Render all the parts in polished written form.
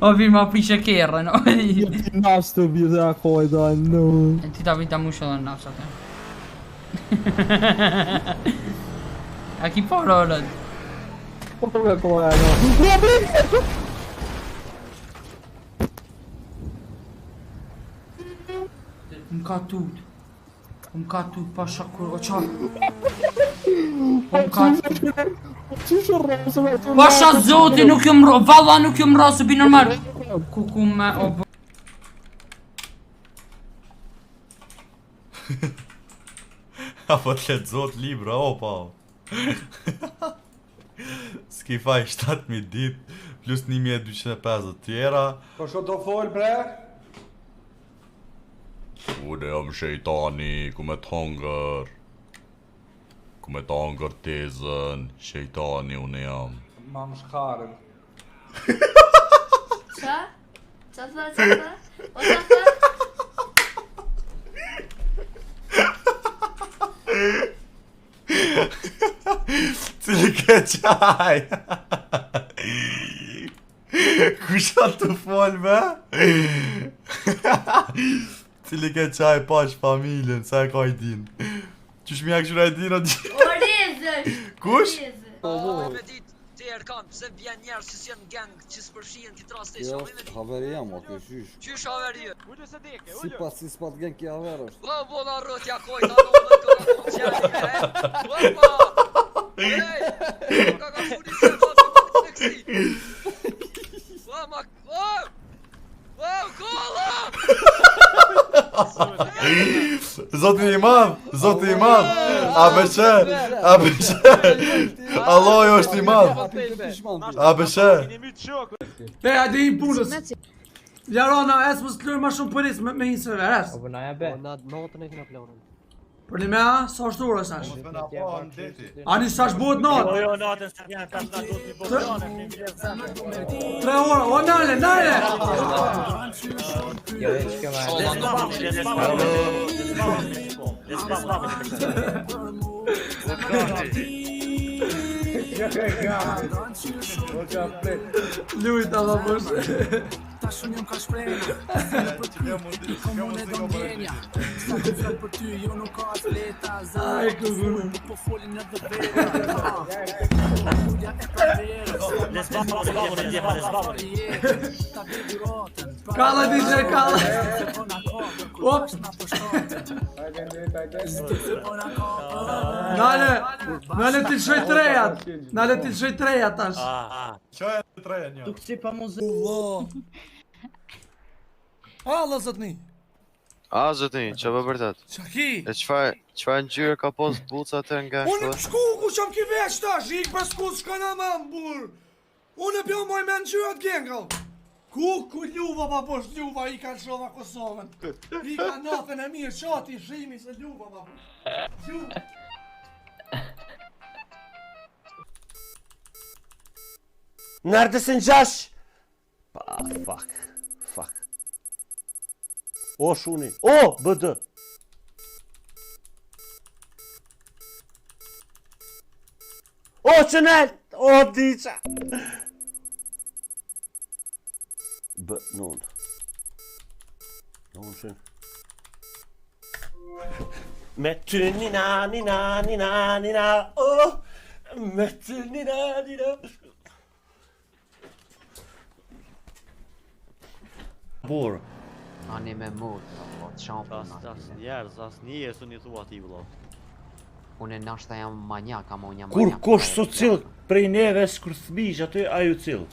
O vi ma prishe kerrën, o Ti nafs të vi dhe akoj da, no. E ti ta vi ta mush edhe nafs atë. A ki parë orët? Po po po po no. Më ka tut. Më ka tut pa shakur, o qa? Po më ka tut. Qysh u rrosë me aty? Pasha zoti nuk jom ro, valla nuk jom ro, se bi normal. Ku ku me o bë. Apo të lexot libra, opa. S'ki faj 7000 dit, plus 1250 tjera. Po sho do fol bre? Unë jam shejtani, ku me t'hongër. Ku me t'hongër tezën, shejtani unë jam. Mam shkarën. Qa? Qa tha, qa tha? O qa tha? Cili ke qaj? Kush a të fol me? Cili ke qaj pash familjen, sa e ka i din? Qysh m'ja këshyra i din o di? O rezë! Kush? Rezë. Me dit ti Erkan, pse vjen njerëz që s'janë gang, që s'përfshihen këtë rast e Jo, shohim me dit. haveri jam, o ke qysh. Qysh haveri? Si pas si s'pat gen ki haver është. Po bo na rrotja kojta në në kërë qeni, e? Opa! Ej! Ka ka shuri se ka të të kësi! O, ma... O! O, kolla! Zoti i madh, Zoti i madh. ABC, ABC. Allahu është i madh. ABC. Pe, hajde i punës. Jarona, es mos të lërë ma shumë polis me, me një server, es. Po na ja be. Po na natën e kena planin. Për një mea, sa është ora sash? Mos me na pa në deti. Ani sa është bëhet natë? Jo, jo, natën se vjen tash na do të bëj plane, mi vjen Tre ora, o nale, nale! Jo, veç kjo ma. Lujta, ma bësh. Ai, ku gurë. Kalla, DJ, kalla. Op. Nale, nale ti lëshoj trejat. Nale ti lëshoj trejat tash. Çoja të treja një. Duk si pa muzikë. Allah. Allah zotni. A, zotni, që bë vërtet? Qa ki? E çfarë çfarë ngjyrë ka pos buca atë nga Unë më shku ku qam ki veç tash, ik për sku s'ka na më burr. Unë pjo moj me ngjyrat genga. Ku ku luva pa posh luva i ka lëshova Kosovën. I ka natën e mirë qati shimi se luva pa posh. Luva. Neredesin Josh? Pa, fuck, fuck. O, shuni, o, BD. O, qënel, o, diqa. B, nun. Nun, shun. Me ty nina, nina, nina, nina, o, me ty nina, nina. Burr. Ani me mut, po të shampun. As as njerëz, as njerëz unë i thua ti vëlla. Unë nashta jam manjak, ama unë jam Kur manjak. kush s'u cill prej neve kur thmijë aty ai u cill.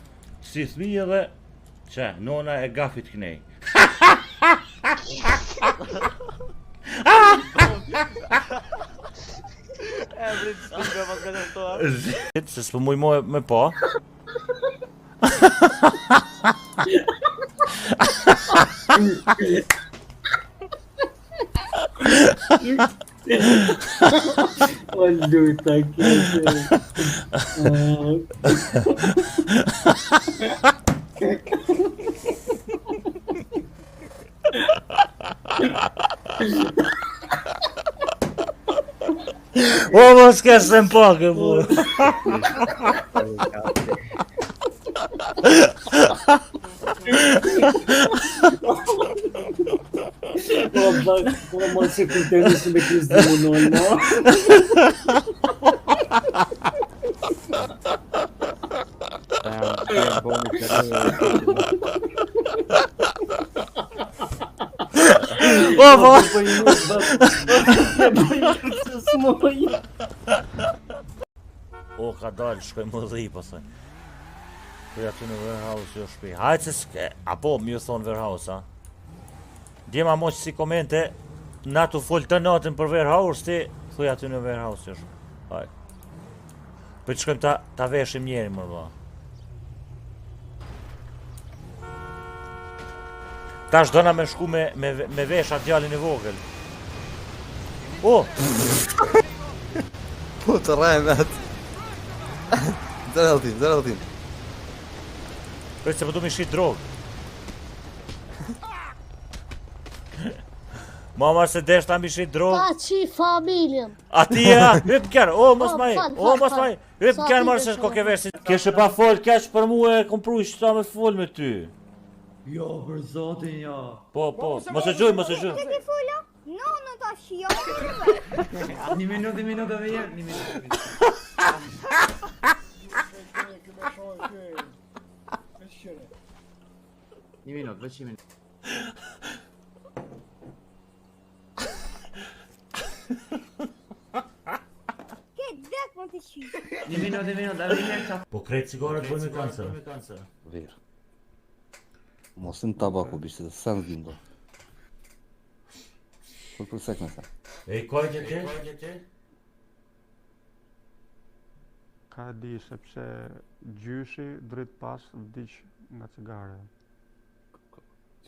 Si thmijë edhe që nona e gafit knej. Se s'po muj mo me pa. O lujta keqe. O mos ke se më pak e burr. Ta, po ma se kujtemi se me kris dhe munoj, no? O, po! O, ka dalë, shkoj më dhi, pasaj. Po ja ty në warehouse, jo shpi. Hajtë se s'ke... A po, mi ju thonë warehouse, a? Djema moq si komente, na tu fol të natën për warehouse, ti thuj aty në warehouse, jo shpi. Hajtë. Po të shkojmë ta, ta veshim njerin, më vlla. Tash dona me shku me, me, me vesh atë djalin e vogël. O! Po të rrejmë atë. Zërë altin, zërë altin. Prit se po du mi shit drogë. Mama se deshta mi shit drogë. Pa qi familjen. A ti ja, hyp kërë, o mos maj, fal, o fal, mos fal. maj, hyp Sa kërë ti marrë se besoj. shko ke vesh. Keshe pa fol keq për mua e kom pru që ta me fol me ty. Jo, për zotin, jo. Po, po, mos e gjuj, mos e gjuj. Ti fola? No, no tash jo. Një minutë, një minutë edhe një, një minutë. Një minutë, veç një minutë. Ke dek më të qi. Një minutë, një minutë, edhe një herë qa. Po krejt cigaret bëjnë me kancer. Verë. Mos në tabaku, bishte, se sen dhindo. Për për sekme sa. E i kojtë ti? Ka e di sepse gjyshi drejt pas vdiq nga cigare.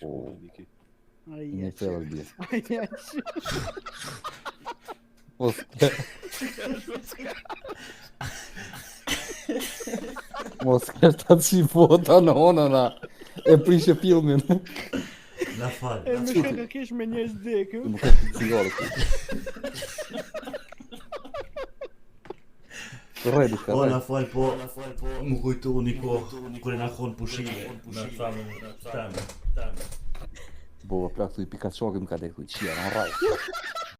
O, një thellë bie. Mos Mos kesh ta qi bota në ona na E prishe filmin Na fal. E më shaka kesh me njerëz dekë. Më kesh të cigare Rrej diçka, Po rrej. na fal po, më kujtu një kohë kur e na kon pushime, na thamë, thamë. Bova plak thuj Pikachu më ka lekë, qia, na rraj.